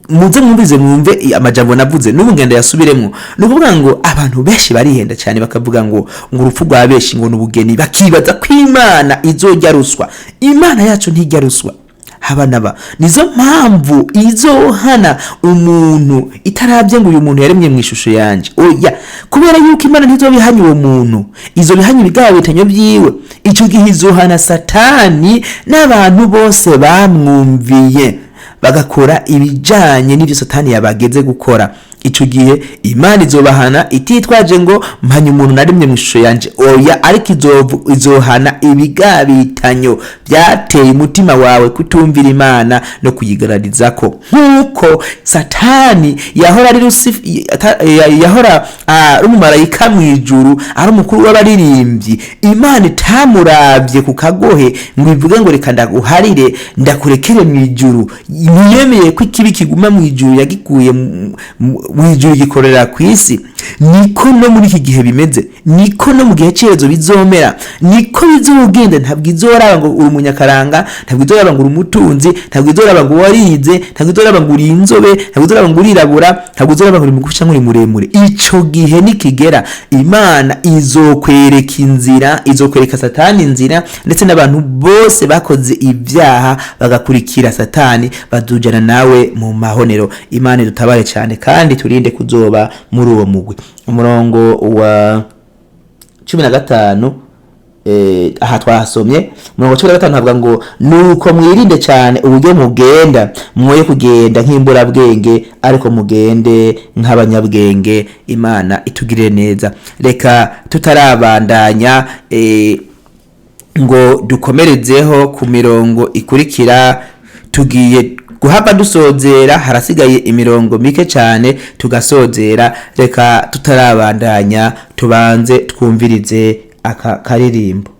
muze mwumvize, mwumve amajambo navuze n'ubu ngenda yasubiremwo. Ni ukuvuga ngo abantu benshi barihenda cyane, bakavuga ngo urupfu rwa benshi ngo ni ubugeni, bakibaza ko Imana izojya ruswa. Imana yacu ntijya ruswa haba naba. Nizo mpamvu izohana umuntu itarabye ngo uyu muntu yaremye mu ishusho yanje. Oya, kubera yuko Imana ntizobihanya uwo muntu, izobihanya ibigabitanyo byiwe. Icyo gihe izohana Satani n'abantu bose bamwumviye, bagakora ibijanye n'ibyo Satani yabageze gukora. Icyo gihe Imana izobahana ititwaje ngo mpanye umuntu narimye mu ishusho yanje. Oya, ariko izohana ibigabitanyo byateye umutima wawe kutumvira Imana no kuyigaragarizako, nk'uko Satani yahora ari yahora ari umumarayika mu ijuru, ari umukuru w'abaririmbyi. Imana itamuravye ku kagohe ngo ivuge ngo reka ndaguharire, ndakurekere mu ijuru. Ntiyemeye ko ikibi kiguma mu ijuru, yagikuye mu ijuru gikorera ku isi. Niko no muri iki gihe bimeze, niko no mu gihe cyerezo bizomera, niko bizogenda. Ntabwo izoraba ngo uri umunyakaranga, ntabwo izoraba ngo uri umutunzi, ntabwo izoraba ngo warize, ntabwo izoraba ngo uri inzobe, ntabwo izoraba ngo urirabura, ntabwo izoraba ngo uri mugufi cyangwa uri muremure. Ico gihe nikigera, Imana izokwereka inzira, izokwereka Satani inzira, ndetse n'abantu bose bakoze ibyaha bagakurikira Satani bazujana nawe mu mahonero. Imana idutabare cyane kandi turinde kuzoba muri uwo mugwi. Umurongo wa 15, aha twahasomye umurongo wa 15, havuga ngo: nuko mwirinde cyane uburyo mugenda, mwoye kugenda nk'imburabwenge, ariko mugende nk'abanyabwenge. Imana itugirire neza. Reka tutarabandanya ngo dukomerezeho ku mirongo ikurikira, tugiye guhava dusozera, harasigaye imirongo mike cyane tugasozera. Reka tutarabandanya tubanze twumvirize aka karirimbo.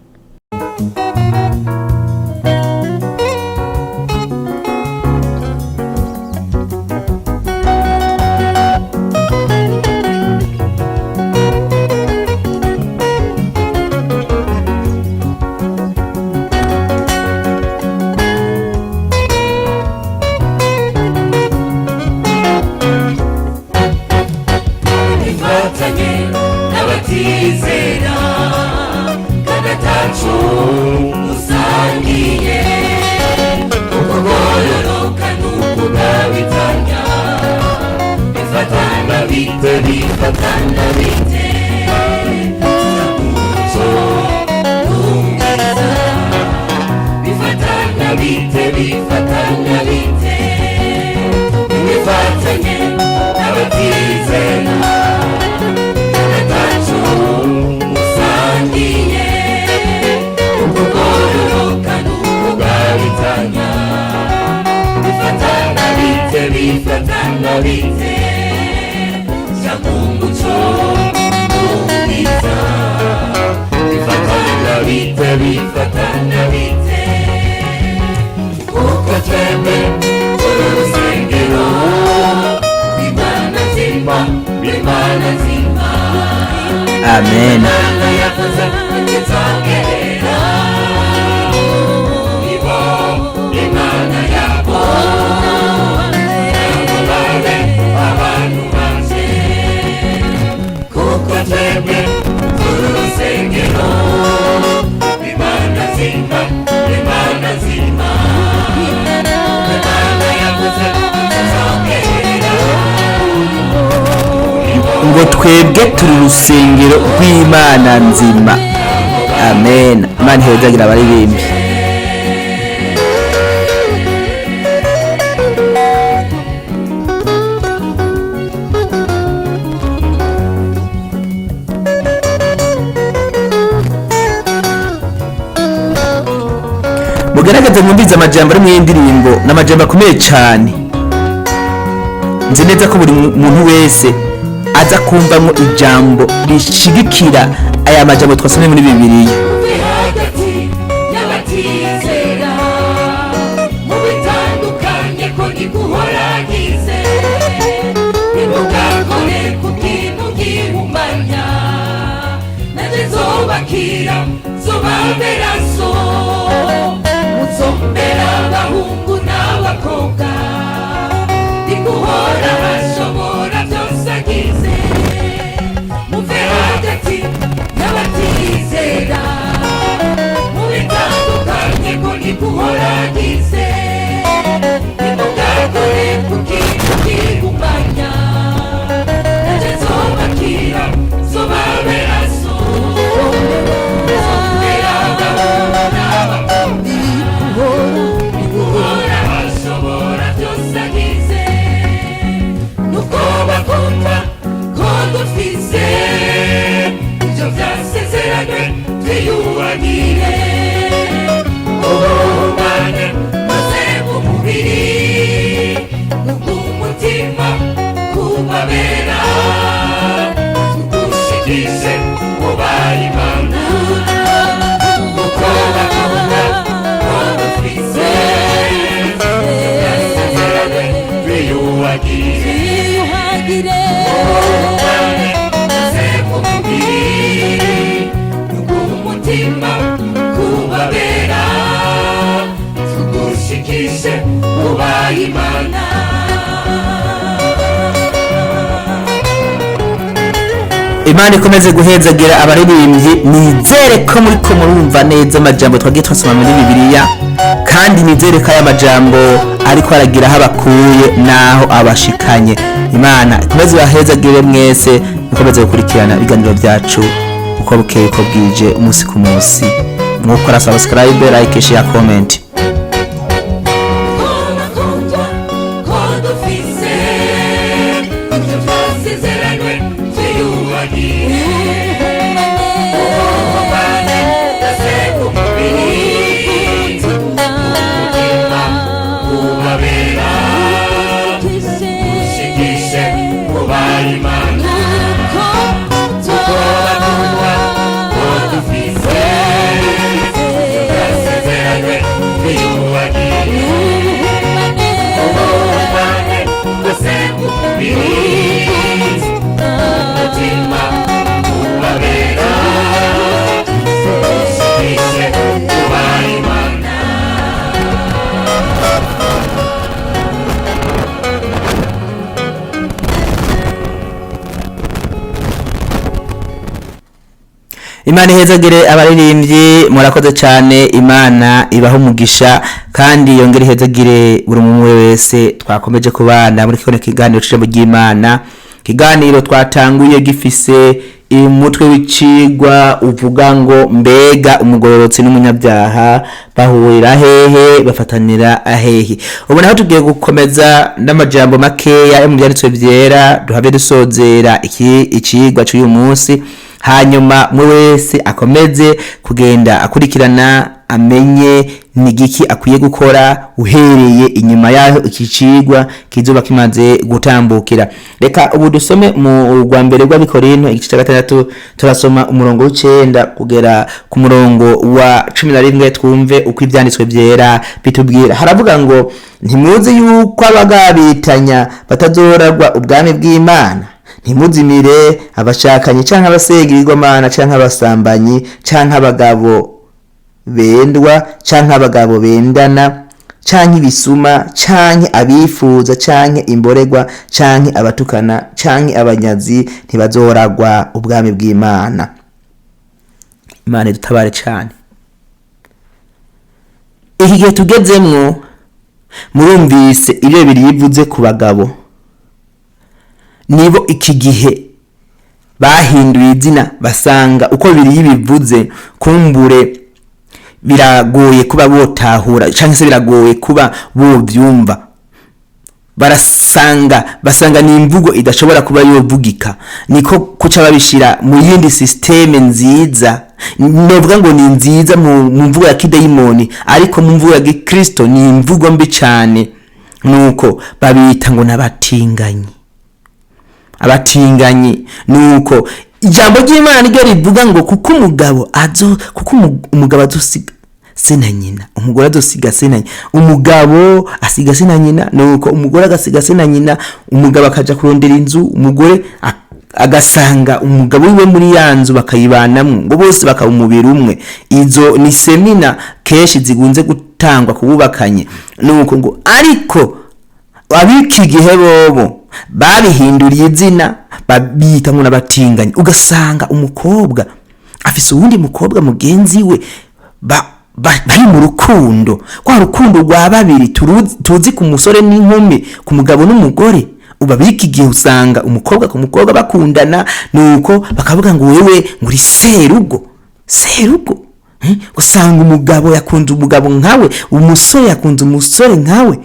Ifatanye n'abatizera kandi atacu musangiye, ukugororoka n'ukugabitanya bifatana bite? Bifatana bite? Turamuco n'umwiza, bifatana bite? Bifatana bite? Bifatanye n'abatizera atacu musangiye, ukugororoka n'ukugabitanya bifatana bite? Bifatana bite? Shaka umuco n'ubwiza, bifatana bite? Bifatana bite? Kuko twebwe turi urusengero rw'Imana nzima, rw'Imana nzima. Amen. Imana yakoze ikizongerera ibo, Imana yabo, nabo babe abantu banje. Kuko twebwe turi urusengero rw'Imana nzima, Imana nzima. Imana yakoze ikizongerera. Ngo twebwe turi urusengero rw'Imana nzima. Amen. Imana ihezagira abaririmbi. Mugaragaze mwumvize amajambo ari mu y'indirimbo, ni amajambo akomeye cyane. Nzi neza ko buri muntu wese aza kumvamo ijambo rishigikira aya majambo twasomye muri Bibiliya. Uve hagati y'abatizera. Nikuhoragize nimugakore kukigumanya nanje nzobakira nzobabera so nzobera abagabo n'abakobwa nikuhora ashobora byose agize nuko bakunda ko dufise ibyo byasezeranywe twiyubagire ubuhumane maze mu mubiri n'ubw'umutima kubabera tugushigishe ubaye Imana uko bakunda ko dufise ibyo byasezeranywe twiyubagire Twiyuhagire ubuhumane maze mu mubiri n'ubw'umutima kubabera tugushikishe ubaye Imana. Imana ikomeze guhezagira abaririmbyi. Nizere ko muri ko murumva neza amajambo twagiye twasoma muri Bibiliya, kandi nizere ko aya majambo ariko aragira aho abakuye n'aho abashikanye. Imana ikomeze ibahezagire mwese, mukomeze gukurikirana ibiganiro byacu uko bukeye uko bwije, umunsi ku munsi, mwukora subscribe, like, share, comment. Ko bakundwa ko dufise ibyo byasezeranywe twiyubagire ubuhumane maze mu mubiri n'umutima kubabera ushigishe ubaye Imana uko bakundwa ko dufise ibyo byasezeranywe twiyubagire ubuhumane maze mu mubiri n'umutima kubabera ushigishe ubaye Imana. Imana ihezagire abaririmbyi, murakoze cyane. Imana ibaho umugisha kandi yongere ihezagire buri umwe wese twakomeje kubana muri kino kiganiro c'ijambo ry'Imana, ikiganiro twatanguye gifise umutwe w'icigwa uvuga ngo: mbega umugororotsi n'umunyabyaha bahurira hehe, bafatanira hehe? Ubu naho tugiye gukomeza n'amajambo makeya yo mu byanditswe byera, duhabe dusozera iki icigwa cy'uyu munsi, hanyuma mwe wese akomeze kugenda akurikirana amenye ni igiki akwiye gukora uhereye inyuma y'aho iki cigwa kizoba kimaze gutambukira. Reka ubu dusome mu rwa mbere rw'Abikorinto, igice cya gatandatu, turasoma umurongo w'9 kugera ku murongo wa 11, twumve uko ibyanditswe byera bitubwira. Haravuga ngo: ntimuzi yuko abagabitanya batazoragwa ubwami bw'Imana? Ntimuzimire: abashakanye canke abasenga canke abasambanyi canke abagabo bendwa canke abagabo bendana canke ibisuma canke abifuza canke imborerwa canke abatukana canke abanyazi ntibazoragwa ubwami bw'Imana. Imana idutabare cane. Iki gihe tugezemwo, murumvise ibyo bibiri yivuze ku bagabo, nibo iki gihe bahinduye izina, basanga uko bibiri bivuze kumbure biragoye kuba botahura cyangwa se biragoye kuba bobyumva. Barasanga basanga ni imvugo idashobora kuba yovugika, niko kuca babishira mu yindi système nziza. Novuga ngo ni nziza mu mvugo ya kidayimoni, ariko mu mvugo ya gikristo ni imvugo mbi cyane. Nuko babita ngo n'abatinganyi, abatinganyi. Nuko ijambo ry'Imana niryo rivuga ngo kuko umugabo azo kuko umugabo azosiga se na nyina, umugore azosiga se na nyina, umugabo asiga se na nyina, nuko umugore agasiga se na nyina, umugabo akaja kurondera inzu, umugore agasanga umugabo wiwe muri ya nzu, bakayibanamwo, ngo bose bakaba umubiri umwe. Izo ni semina kenshi zigunze gutangwa ku bubakanye. Nuko ngo ariko ab'iki gihe bobo babihinduriye izina, babita ngo n'abatinganyi. Ugasanga umukobwa afise uwundi mukobwa mugenzi we ba bari mu rukundo, kwa rukundo rwa babiri tuzi ku musore n'inkumi, ku mugabo n'umugore. Uba biki gihe usanga umukobwa ku mukobwa bakundana, nuko bakavuga ngo wewe ngo uri serugo, serugo. Usanga umugabo yakunze umugabo nkawe, umusore yakunze umusore nkawe.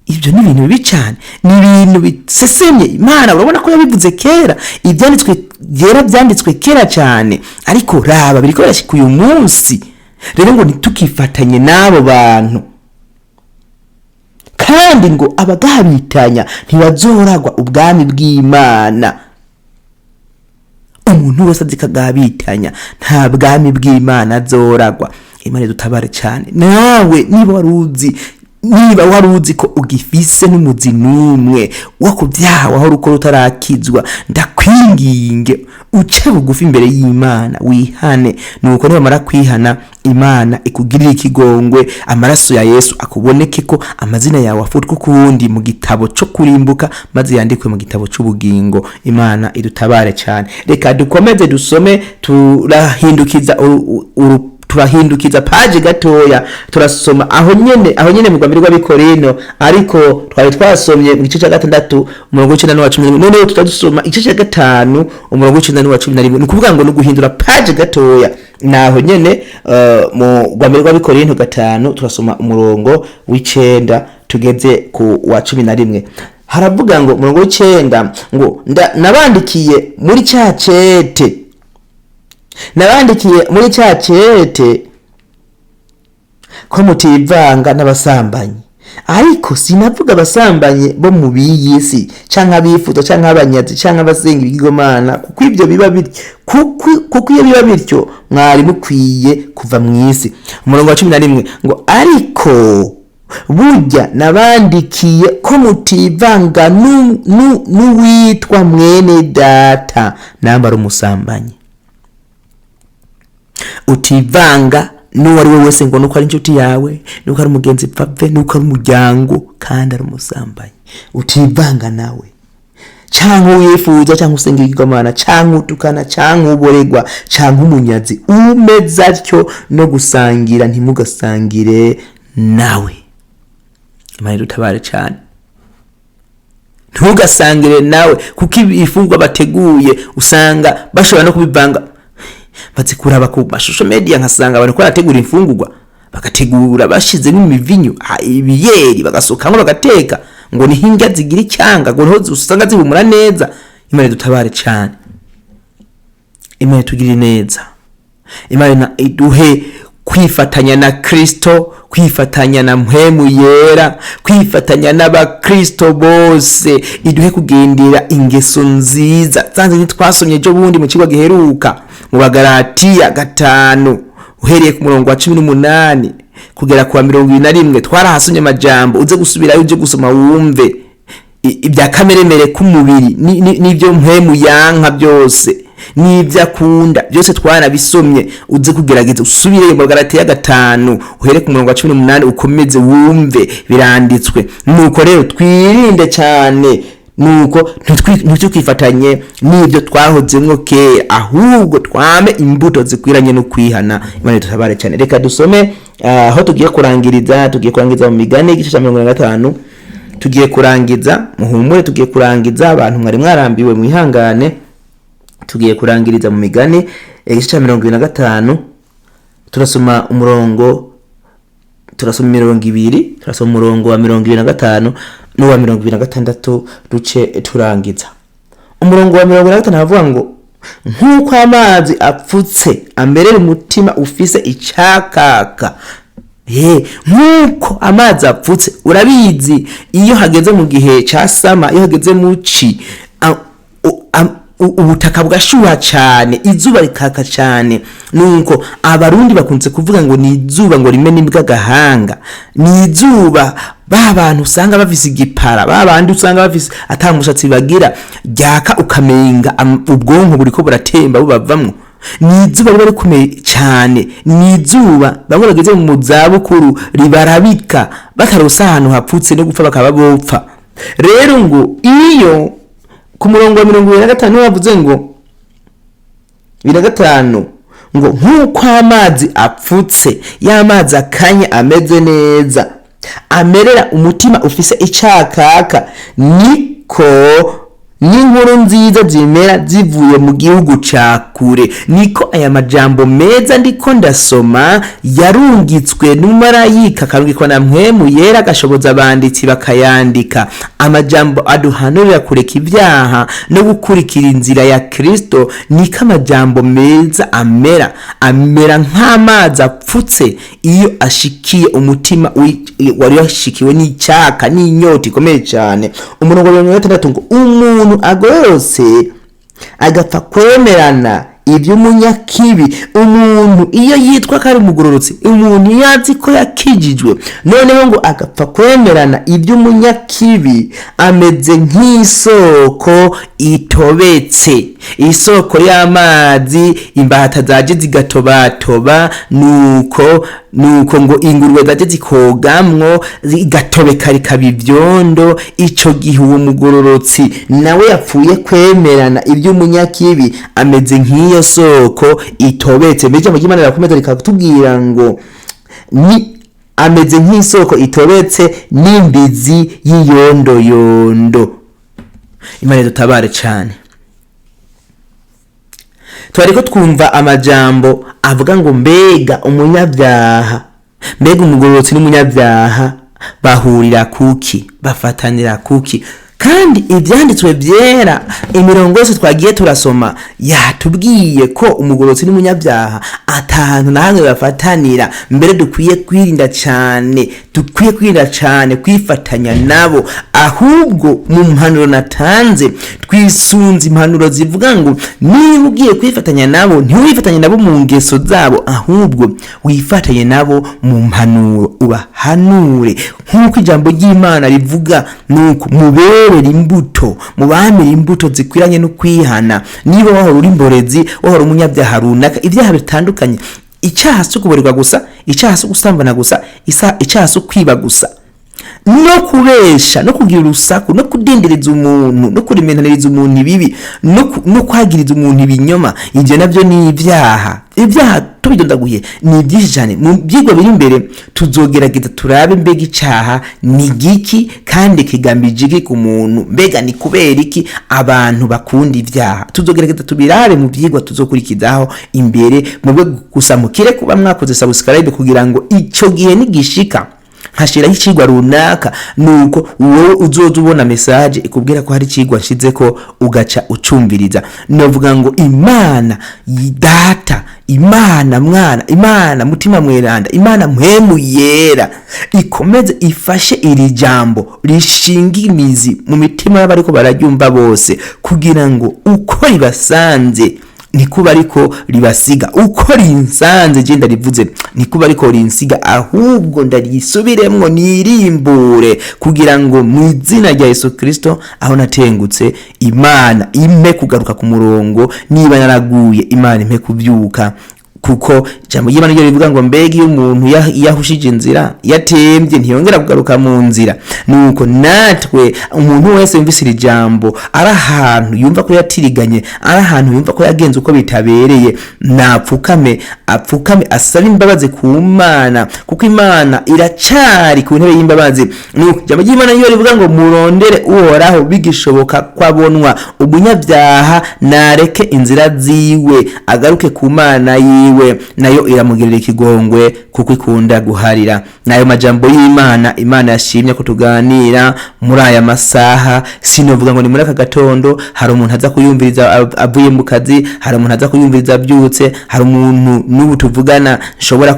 Ibyo ni ibintu bibi cyane, ni ibintu bisesemye Imana. Urabona ko yabivuze kera, ibyanditswe byera byanditswe kera cyane, ariko raba biriko birashyika uyu munsi. Rero ngo ntitukifatanye n'abo bantu, kandi ngo abagabitanya ntibazoragwa ubwami bw'Imana. Umuntu wese azi kagabitanya nta bwami bw'Imana azoragwa. Imana idutabare cyane. Nawe niba wari uzi ko ugifise n'umuzi n'umwe wo ku byaha wahora ukora utarakizwa, ndakwinginge uce bugufi imbere y'Imana wihane. Nuko nibamara kwihana, Imana ikugirire ikigongwe, amaraso ya Yesu akuboneke ko amazina yawe afutwe ukundi mu gitabo cyo kurimbuka, maze yandikwe mu gitabo cy'ubugingo. Imana idutabare cyane. Reka dukomeze dusome, turahindukiza paji gatoya, turasoma aho nyene mu rwambere rw'Abikorino, ariko twari twasomye mu gice cya 6 umurongo w'9 n'uwa 11. Noneho tutadusoma igice cya 5 umurongo w'9 n'uwa 11. Ni ukuvuga ngo ni uguhindura paji gatoya, naho nyene mu rwambere rw'Abikorino 5 turasoma umurongo w'9 tugeze ku wa 11. Haravuga ngo umurongo w'9 ngo nabandikiye muri cya cete, nabandikiye muri cya cete ko mutivanga n'abasambanyi, ariko sinavuga abasambanyi bo mu b'iyi si, canke abifuza, canke abanyazi, canke abasenga ibigirwamana, kuko ibyo biba bityo, kuko iyo biba bityo mwari mukwiye kuva mu isi. Umurongo wa 11 ngo ariko burya nabandikiye ko mutivanga n'uwitwa mwene data nambara umusambanyi. Utivanga n'uwo ari we wese ngo nuko ari inshuti yawe, nuko ari umugenzi pfapfe, nuko ari umuryango, kandi ari umusambanyi, utivanga nawe, canke uwifuza, canke usenga ibigirwamana, canke utukana, canke uboregwa, canke umunyazi. Umeze atyo no gusangira ntimugasangire nawe. Imana idutabare cane. Ntugasangire nawe, kuko ifungurwa bateguye usanga bashobora no kubivanga. Bazikuraba ku mashusho media, nkasanga abantu ko barategura imfungurwa, bagategura bashizemo imivinyu, ibiyeri bagasukamwo, bagateka ngo niho indya zigira icyanga, ngo niho usanga zihumura neza. Imana idutabare cane, Imana itugirire neza, Imana iduhe kwifatanya na Kristo, kwifatanya na Mpwemu Yera, kwifatanya n'abakristo bose. Iduhe kugendera ingeso nziza zanze ntitwasomye ejo bundi mu kigo giheruka mu Bagalatiya 5 uhereye ku murongo wa 18 kugera ku wa 21. Twarahasomye amajambo, uze gusubirayo uje gusoma wumve ibya kameremere k'umubiri n'ibyo Mpwemu yanka byose n'ibyo akunda byose twarabisomye. Uze kugerageza usubire mu Bagalatiya 5 uhere ku murongo wa 18 ukomeze wumve biranditswe. Nuko rero twirinde cyane, nuko ntitukifatanye n'ibyo twahozemwo kera, ahubwo twame imbuto zikwiranye no kwihana. Imana idutabare cyane. Reka dusome aho tugiye kurangiriza. Tugiye kurangiza mu Migani igice cya 45. Tugiye kurangiza, muhumure, tugiye kurangiza. Abantu mwari mwarambiwe mwihangane. Tugiye kurangiriza mu Migani igice cya 75. Turasoma umurongo, turasoma 20, turasoma umurongo wa 25 n'uwa 26, duce turangiza. Umurongo wa 45 havuga ngo nk'uko amazi apfutse amerera umutima ufise icyakaka. Nk'uko amazi apfutse, urabizi iyo hageze mu gihe ca sama, iyo hageze mu ci, ubutaka bwashuha cyane, izuba rikaka cyane. Nuko Abarundi bakunze kuvuga ngo ni izuba ngo rimena imbwa agahanga. Ni izuba ba bantu usanga bafise igipara, ba bandi usanga bafise ata mushatsi bagira, ryaka ukamenga ubwonko buriko buratemba bubavamwo. Ni izuba riba rikomeye cyane, ni izuba bamwe bageze mu zabukuru ribarabika, bataronse ahantu hapfutse no gupfa bakaba bopfa. Rero ngo iyo ku murongo wa 25 bavuze ngo 25 Ngo nk'uko amazi apfutse, y'amazi akanye ameze neza, amerera umutima ufise icakaka, niko n'inkuru nziza zimera zivuye mu gihugu ca kure. Niko aya majambo meza ndiko ndasoma yarungitswe n'umumarayika, akarungikwa na Mpwemu Yera, agashoboza abanditsi bakayandika, amajambo aduhanurira kureka ibyaha no gukurikira inzira ya Kristo. Niko amajambo meza amera nk'amazi apfutse iyo ashikiye umutima wari washikiwe n'icyaka n'inyota ikomeye cyane. Umurongo wa 60 ngo: umuntu agororotse agapfa kwemerana iby'umunyakibi. Umuntu iyo yitwa ko ari umugororotsi, umuntu iyo azi ko yakijijwe, noneho ngo agapfa kwemerana iby'umunyakibi, ameze nk'isoko itobetse, isoko y'amazi imbata zaje zigatobatoba, nuko ngo ingurube zaje zikogamwo, igatobeka rikaba ibyondo. Ico gihe uwo mugororotsi nawe yapfuye kwemerana iby'umunyakibi ameze nk'iyo soko itobetse. Mbere ijambo ry'Imana rirakomeza rikatubwira ngo ni ameze nk'isoko itobetse n'imbizi y'iyondoyondo. Imana idutabare cyane. Twariko twumva amajambo avuga ngo mbega umunyabyaha, mbega umugororotsi n'umunyabyaha bahurira kuki, bafatanira kuki? Kandi ibyanditswe byera, imirongo yose twagiye turasoma, yatubwiye ko umugororotsi n'umunyabyaha atahantu na hamwe bafatanira. Mbere dukwiye kwirinda cyane, dukwiye kwirinda cyane kwifatanya nabo. Ahubwo mu mpanuro natanze, twisunze impanuro zivuga ngo niba ugiye kwifatanya nabo, ntiwifatanye nabo mu ngeso zabo, ahubwo wifatanye nabo mu mpanuro, ubahanure nk'uko ijambo ry'Imana rivuga. Nuko muberere imbuto, mubamire imbuto zikwiranye no kwihana. Niba wahora uri imborezi, wahora umunyabyaha runaka, ibyaha bitandukanye, icyaha si ukuborerwa gusa, icyaha si ugusambana gusa, icyaha si ukwiba gusa, no kubesha, no kugira urusaku, no kudindireza umuntu, no kurimenaniriza umuntu ibibi, no kwagiriza umuntu ibinyoma, ibyo nabyo ni ibyaha. Ibyaha tubidondaguye ni byinshi cyane. Mu byigwa biri imbere tuzogerageza turabe mbega icyaha ni giki kandi kigamije iki ku muntu, mbega ni kubera iki abantu bakunda ibyaha. Tuzogerageza tubirabe mu byigwa tuzokurikizaho imbere. Mubwe gusa mukire kuba mwakoze subscribe kugira ngo icyo gihe nigishika nkashiraho icigwa runaka, nuko wowe uzoza ubona message ikubwira ko hari icigwa nshizeko, ugaca ucumviriza. Novuga ngo Imana Data, Imana Mwana, Imana Mutima Mweranda, Imana Mpwemu Yera ikomeze ifashe iri jambo rishinga imizi mu mitima y'abariko bararyumva bose, kugira ngo uko ribasanze nikuba ariko ribasiga, uko rinsanze je ndarivuze nikuba ariko rinsiga, ahubwo ndarisubiremwo nirimbure, kugira ngo mu izina rya Yesu Kristo, aho natengutse Imana impe kugaruka ku murongo, niba naraguye Imana impe kubyuka. Kuko ijambo ry'Imana ryo rivuga ngo mbega iyo umuntu yahushije inzira, yatembye, ntiyongera kugaruka mu nzira? Nuko natwe, umuntu wese yumvise iri jambo, ari ahantu yumva ko yatiriganye, ari ahantu yumva ko yagenze uko bitabereye, napfukame, apfukame asabe imbabazi ku Mana, kuko Imana iracari ku ntebe y'imbabazi. Nuko ijambo ry'Imana ryo rivuga ngo murondere Uhoraho bigishoboka ko abonwa. Umunyabyaha nareke inzira ziwe, agaruke ku Mana yiwe, nayo iramugirira ikigongwe kuko ikunda guharira. Nayo majambo y'Imana, Imana yashimye ko tuganira muri aya masaha. Sinovuga ngo ni muri aka gatondo, hari umuntu aza kuyumviriza avuye mu kazi, hari umuntu aza kuyumviriza abyutse, hari umuntu n'ubu tuvugana nshobora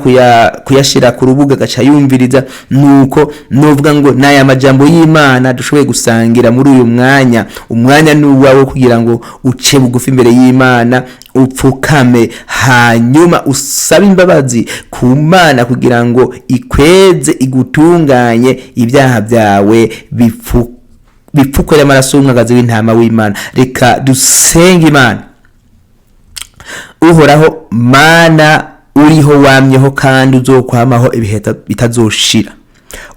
kuyashira ku rubuga agaca yumviriza. Nuko novuga ngo n'aya majambo y'Imana dushoboye gusangira muri uyu mwanya. Umwanya ni uwawe kugira ngo uce bugufi imbere y'Imana, upfukame, hanyuma usabe imbabazi ku Mana kugira ngo ikweze, igutunganye, ibyaha byawe bipfukwe n'amaraso y'umwagazi w'intama w'Imana. Reka dusenge Imana. Uhoraho Mana, uriho, wamyeho kandi uzokwamaho ibihe bitazoshira.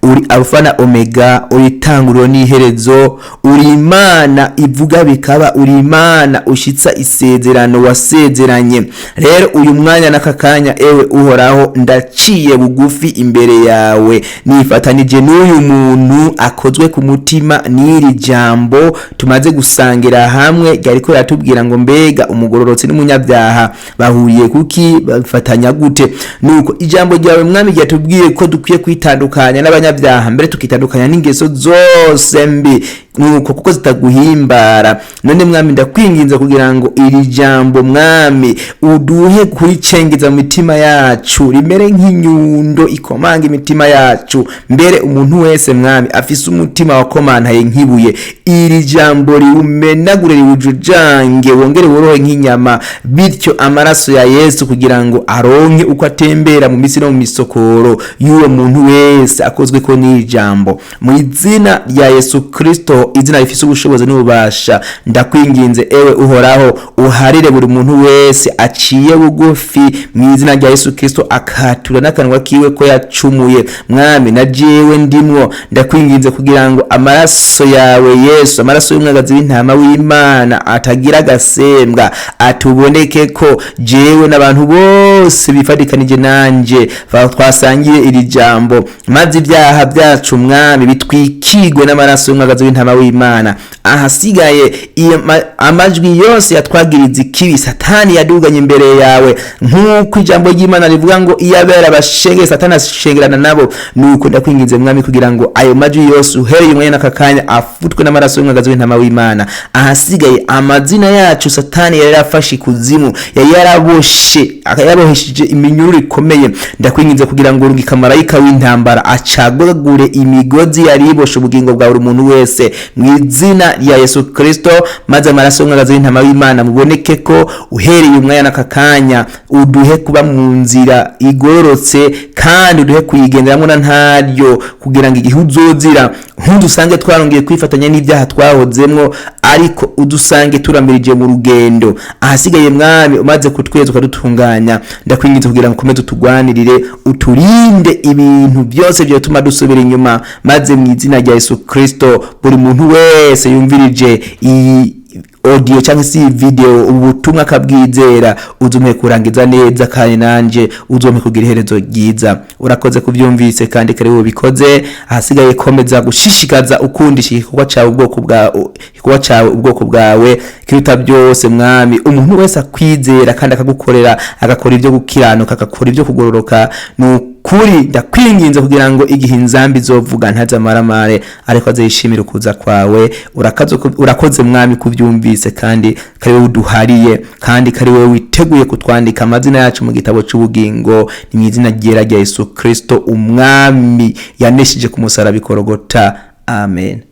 Uri Alufa na Omega, uri itanguriro n'iherezo, uri Imana ivuga bikaba, uri Imana ushitsa isezerano wasezeranye. Rero uyu mwanya n'aka kanya, ewe Uhoraho, ndaciye bugufi imbere yawe, nifatanije n'uyu muntu akozwe ku mutima n'iri jambo tumaze gusangira hamwe, ryariko riratubwira ngo mbega umugororotsi n'umunyabyaha bahuriye kuki, bafatanya gute? Nuko ijambo ryawe, Mwami, ryatubwiye ko dukwiye kwitandukanya n'abanyabyaha, mbere tukitandukanya n'ingeso zose mbi, nuko kuko zitaguhimbara. None Mwami, ndakwinginze kugira ngo iri jambo, Mwami, uduhe kuricengeza mu mitima yacu, rimere nk'inyundo ikomanga imitima yacu. Mbere umuntu wese, Mwami, afise umutima wakomantaye nk'ibuye, iri jambo riwumenagure, riwujujange, wongere worohe nk'inyama, bityo amaraso ya Yesu kugira ngo aronke uko atembera mu misi no mu misokoro y'uwo muntu wese akozwe ko n'iri jambo. Mu izina rya Yesu Kristo, izina rifise ubushobozi n'ububasha, ndakwinginze, ewe Uhoraho, uharire buri muntu wese aciye bugufi mu izina rya Yesu Kristo, akatura n'akanwa kiwe ko yacumuye. Mwami, na jewe ndimwo, ndakwinginze kugira ngo amaraso yawe Yesu, amaraso y'umwagazi w'intama w'Imana atagira agasembwa, atuboneke ko jewe n'abantu bose bifadikanije nanje twasangiye iri jambo, maze ibyaha byacu, Mwami, bitwikigwe n'amaraso y'umwagazi w'intama w'Imana. Ahasigaye amajwi yose yatwagiriza ikibi, Satani yaduganye imbere yawe, nk'uko ijambo ry'Imana rivuga ngo iyo abera bashengeye, Satani ashengerana nabo, nuko ndakwinginze, Mwami, kugira ngo ayo majwi yose uhereye umwanya n'aka kanya afutwe n'amaraso y'umwagazi w'intama w'Imana. Ahasigaye amazina yacu Satani yari yarafashe ikuzimu, yari yaraboshe, yabohesheje iminyururu ikomeye, ndakwinginze kugira ngo urungike marayika w'intambara acagagure imigozi yari iboshe ubugingo bwa buri muntu wese mu izina rya Yesu Kristo, maze amaraso y'umwagazi w'intama w'Imana muboneke ko uhereye umwanya n'aka kanya uduhe kuba mu nzira igororotse, kandi uduhe kuyigenderamo na ntaryo, kugira ngo igihe uzozira ntudusange twarongeye kwifatanya n'ibyaha twahozemwo, ariko udusange turamirije mu rugendo. Ahasigaye, Mwami, umaze kutweza ukadutunganya, ndakwinginze kugira ngo ukomeze utugwanirire, uturinde ibintu byose byotuma dusubira inyuma, maze mu izina rya Yesu Kristo buri muntu wese yumvirije iyi audio cyangwa se iyi video, ubutumwa akabwizera, uzumpe kurangiza neza, kandi nanje uzumpe kugira iherezo ryiza. Urakoze kubyumvise kandi kare ubikoze. Ahasigaye komeza gushishikaza ukundisha igikorwa cyawe ubwoko bwa igikorwa cyawe ubwoko bwawe. Kiruta byose, Mwami, umuntu wese akwizera kandi akagukorera, agakora ibyo gukiranuka, agakora ibyo kugororoka, kuri ndakwinginze kugira ngo igihe inzambi izovuga ntazamaramare, ariko azayishimira ukuza kwawe. Urakoze, Mwami, kubyumvise kandi kari wowe uduhariye, kandi kari wowe witeguye kutwandika amazina yacu mu gitabo cy'ubugingo. Ni mu izina ryera rya Yesu Kristo, umwami yanesheje ku musaraba ikorogota, amen.